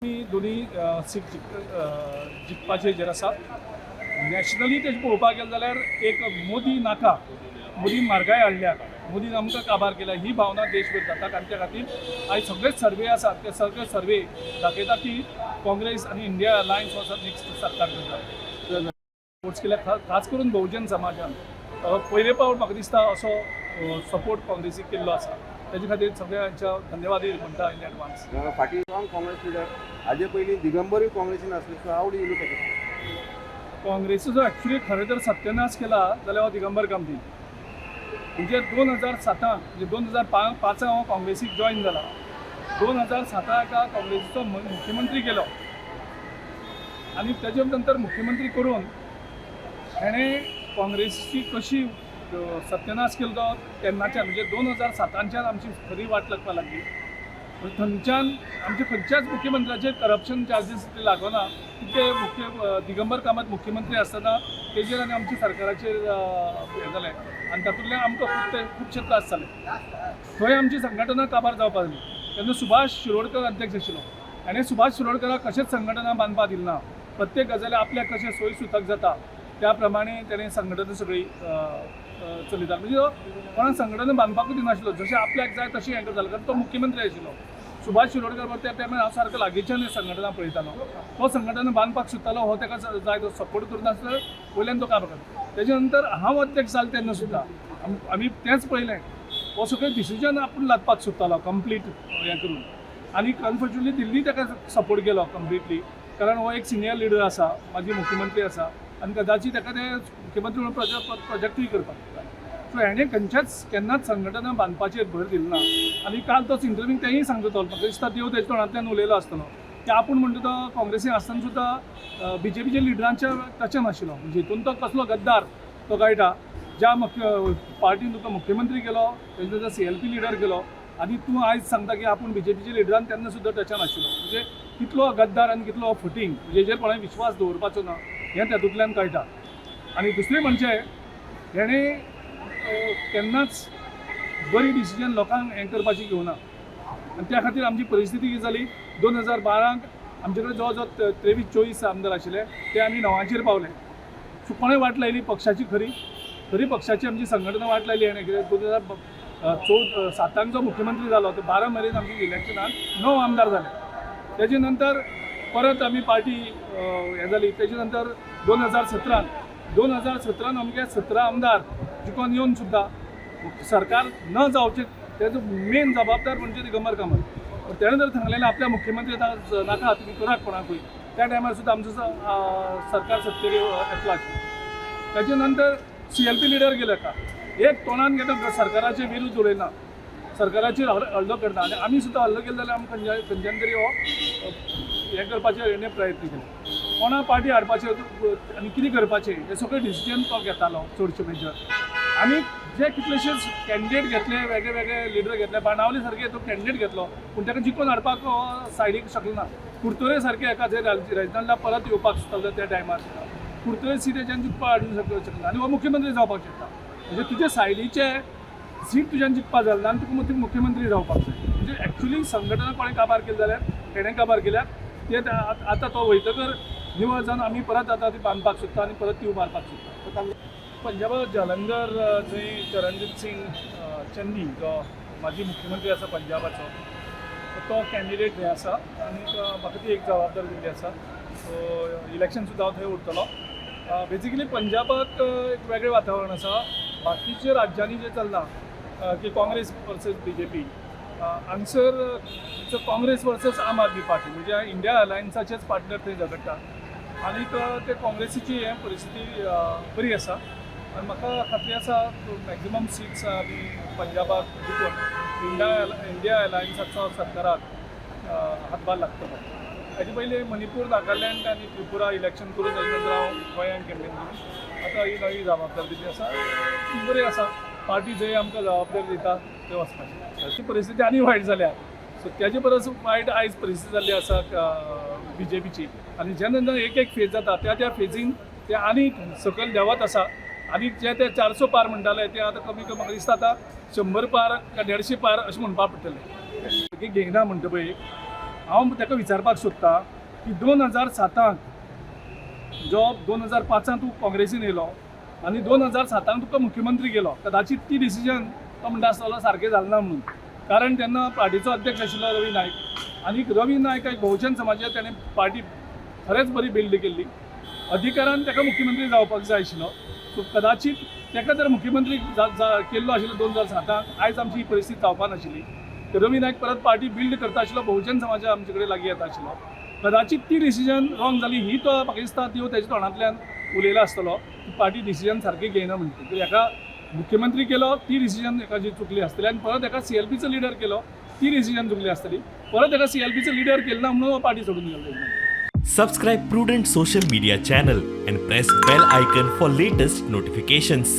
आमी दोनी सीट जिखपाचे हेजेर आसा. नॅशनली तें पळोवपाक गेलें जाल्यार एक मोदी नाका, मोदी म्हारगाय हाडल्या, मोदीन आमकां काबार केला ही भावना देशभर जाता. आनी त्या खातीर आयज सगळेच सर्वे आसात, ते सगळे सर्वे दाखयता की काँग्रेस आनी इंडिया अलायन्स हो नेक्स्ट सरकार करता. सपोर्ट्स केल्या, खास करून बहुजन समाजान पयले पावट म्हाका दिसता असो सपोर्ट काँग्रेसीक केल्लो आसा. तेजे खातीर सगळ्यांच्या धन्यवादय म्हणटा इन एडवान्स. फाटीं स्ट्रॉंग काँग्रेस लिडर, हाजे पयलीं दिगंबरूय काँग्रेसीन आसले. So how do you look at it? काँग्रेसीचो एक्चुली खरें तर सत्यानाश केला जाल्यार हो दिगंबर कामती. म्हणजे 2007 म्हणजे 2005 हांव काँग्रेसीक जॉयन जाला. 2007 एका काँग्रेसीचो मुख्यमंत्री केलो आनी तेजे नंतर मुख्यमंत्री करून हेणें काँग्रेसीची कशी सत्यानाश केलो तो तेन्नाच्यान, म्हणजे 2007च्यान आमची खरी वाट लागपाक लागली. म्हणजे थंयच्यान आमच्या खंयच्याच मुख्यमंत्र्याचेर करप्शन चार्जीस ते लागना तितके मुख्य दिगंबर कामत मुख्यमंत्री आसतना तेजेर आनी आमच्या सरकाराचेर हें जालें आनी तातूंतल्यान आमकां खूब ते खुबशे त्रास जाले. थंय आमची संघटना काबार जावपाक लागली. तेन्ना सुभाष शिरोडकर अध्यक्ष आशिल्लो. आनी सुभाष शिरोडकराक कशेंच संघटना बांदपाक दिली ना. प्रत्येक गजाली आपल्याक कशें सोय सुतक जाता त्या प्रमाणे तेणें संघटना सगळी अ, अ, चलयता. म्हणजे तो कोणाक संघटना बांदपाकूच दिनाशिल्लो. जशें आपल्याक जाय तशें हें करतालो, कारण तो मुख्यमंत्री आशिल्लो. सुभाष शिरोडकर बरोबर त्या टायमार हांव सारको लागींच्यान संघटना पळयतालो. तो संघटना बांदपाक सोदतालो, हो ताका जाय तो सपोर्ट करनासलो, वयल्यान तो काम करता. तेच्या नंतर हांव अध्यक्ष जालो तेन्ना सुद्दां आमी तेंच पळयलें. हो सगळें डिसिजन आपूण लादपाक सोदतालो कंप्लीट हें करून आनी अनफॉर्च्युनेटली दिल्ली ताका सपोर्ट केलो कंप्लिटली, कारण हो एक सिनियर लिडर आसा, माजी मुख्यमंत्री आसा आनी कदाचित ताका ते मुख्यमंत्री म्हणून प्रोजेक्टूय करपाक जाय. सो हेणें खंयच्याच केन्नाच संघटना बांदपाचेर भर दिलो ना. आनी काल तोच इंटरव्यूक तेंय सांगता तो, म्हाका दिसता देव तेच्या तोंडांतल्यान उलयलो आसतलो की आपूण म्हणटा तो काँग्रेसीन आसतना सुद्दां बीजेपीच्या लिडरांच्या टचान आशिल्लो. म्हणजे हितून तो कसलो गद्दार तो कळटा. ज्या मुख्य पार्टीन तुका मुख्यमंत्री केलो, तेजे नंतर सीएलपी लिडर केलो आनी तूं आयज सांगता की आपूण बीजेपीच्या लिडरान तेन्ना सुद्दां टचान आशिल्लो, म्हणजे कितलो गद्दार आनी कितलो फटींग, म्हणजे हेजेर कोणाय विश्वास दवरपाचो ना हें तातूंतल्यान कळटा. आनी दुसरें म्हणजे हेणें केन्नाच बरी डिसिजन लोकांक हें करपाची घेवना आनी त्या खातीर आमची परिस्थिती कितें जाली, 2012क आमचे कडेन जवळ जवळ 23-24 आमदार आशिल्ले, ते आमी णवांचेर पावले. सो कोणें वाट लायली पक्षाची? खरी खरी पक्षाची आमची संघटना वाट लायली हेणें. कित्याक 2014 सातांक जो मुख्यमंत्री जालो ते 12 मेरेन आमची इलेक्शनान णव आमदार जाले. तेजे नंतर परत आमी पार्टी हें जाली. तेजे नंतर 2017न, 2017न आमगे 17 आमदार जिखोन येवन सुद्दां सरकार न जावचें, तेजो मेन जबाबदार म्हणजे दिगंबर कामत. पण तेणें जर सांगलेलें आपल्या मुख्यमंत्री आतां नाका, तुमी करात कोणाकूय, त्या टायमार सुद्दां आमचो सरकार सत्तेर येतलो आशिल्लो. ताजे नंतर सीएलपी लिडर गेले का एक तोंडान घेता सरकाराचे विरुद्ध उलयना, सरकाराचेर हल्लो करना. आनी आमी सुद्दां हल्लो केलो जाल्यार आमी खंयच्या खंयच्यान तरी हो हें करपाचे हेणे प्रयत्न केले. कोणा पार्टी हाडपाचे आनी कितें करपाचें हें सगळें डिसिजन तो घेतालो चडशे मेजर. आनी जे कितलेशेच कॅन्डिडेट घेतले, वेगळे वेगळे लिडर घेतले, बाणावली सारके तो कॅन्डिडेट घेतलो, पूण ताका जिखून हाडपाक हो सायडीक शकलो ना. कुडतरे सारके एका जे रेजनल्डा परत येवपाक सोदतालो त्या टायमार सुद्दां कुडतरे सीट हेच्यान जिखपाक हाडूंक शकना आनी हो मुख्यमंत्री जावपाक शकता. म्हणजे तुजे सायडीचे सीट तुज्यान जिखपाक जालें ना आनी तुका मुख्यमंत्री जावपाक जाय. म्हणजे एक्चुली संघटना कोणें काबार केली जाल्यार तेणें काबार केल्या. ते आतां तो वयतकर निवळ जावन आमी परत आतां ती बांदपाक सोदता आनी परत ती उबारपाक सोदता. पंजाबात जालंधर, थंय चरणजीत सिंग चन्नी जो माजी मुख्यमंत्री आसा पंजाबाचो, तो कॅन्डिडेट थंय आसा आनी म्हाका ती एक जबाबदारी दिल्ली आसा. सो इलेक्शन सुद्दां हांव थंय उरतलो. बेजिकली पंजाबाक एक वेगळें वातावरण आसा. बाकीच्या राज्यांनी जें चल्लां की काँग्रेस वर्सस बीजेपी, हांगसर काँग्रेस वर्सस आम आदमी पार्टी, म्हणजे इंडिया अलायन्साचेच पार्टनर थंय झगडटा आनीक ते काँग्रेसीची हें परिस्थिती बरी आसा. आनी म्हाका खात्री आसा, मॅक्झिमम सिट्स आमी पंजाबाक जिखून इंडिया अलायन्साचो सरकाराक हातभार लागतलो. हाजे पयलीं मणिपूर, नागालँड आनी त्रिपुरा इलेक्शन करून ताजे नंतर हांव गोंयांत कॅम्पेन करून आतां ही नवी जबाबदारी दिल्ली आसा. बरी आसा, पार्टी जंय आमकां जबाबदारी दिता थंय वचपाची. अशी परिस्थिती आनी वायट जाल्या. सो तेजे परस वायट आयज परिस्थिती जाल्ली आसा बीजेपीची. आनी जेन्ना जेन्ना एक एक फेज जाता, त्या त्या फेजीन ते आनी सकयल देंवत आसा. आनी जे ते 400 पार म्हणटाले ते आतां कमी कमी म्हाका दिसता आतां 100 पार काय 150 पार अशें म्हणपाक पडटलें. की घेयना म्हणटा पळय. हांव ताका विचारपाक सोदतां की 2007 त जो 2005 तूं काँग्रेसीन येयलो आनी 2007 त तुका मुख्यमंत्री केलो, कदाचित ती डिसिजन तो म्हणटा आसतलो सारकें जालें ना म्हणून, कारण तेन्ना पार्टीचो अध्यक्ष आशिल्लो रवी नायक आनी रवी नायक एक बहुजन समाजात तेणें पार्टी खरेंच बरी बिल्ड केल्ली. अधिकारान ताका मुख्यमंत्री जावपाक जाय आशिल्लो. सो कदाचित ताका जर मुख्यमंत्री केल्लो आशिल्लो 2007 त, आयज आमची ही परिस्थिती जावपा नाशिल्ली. रवी नायक परत पार्टी बिल्ड करता आशिल्लो, बहुजन समाजा आमचे कडेन लागीं येता आशिल्लो. कदाचित ती डिसिजन रॉंग जाली ही तो म्हाका दिसता त्यो तेच्या तोंडांतल्यान उलयला आसतलो की पार्टी डिसिजन सारकें घेयना म्हणटा. तर हेका मुख्यमंत्री केलो ती डिसिजन एका चुकली आसतली आनी परत एका सीएलपीचो लिडर केलो ती डिसिजन चुकली आसतली, परत एका सीएलपीचो लिडर केलो ना म्हणून हो पार्टी सोडून गेलो. Subscribe Prudent Social Media channel and press bell icon for latest notifications.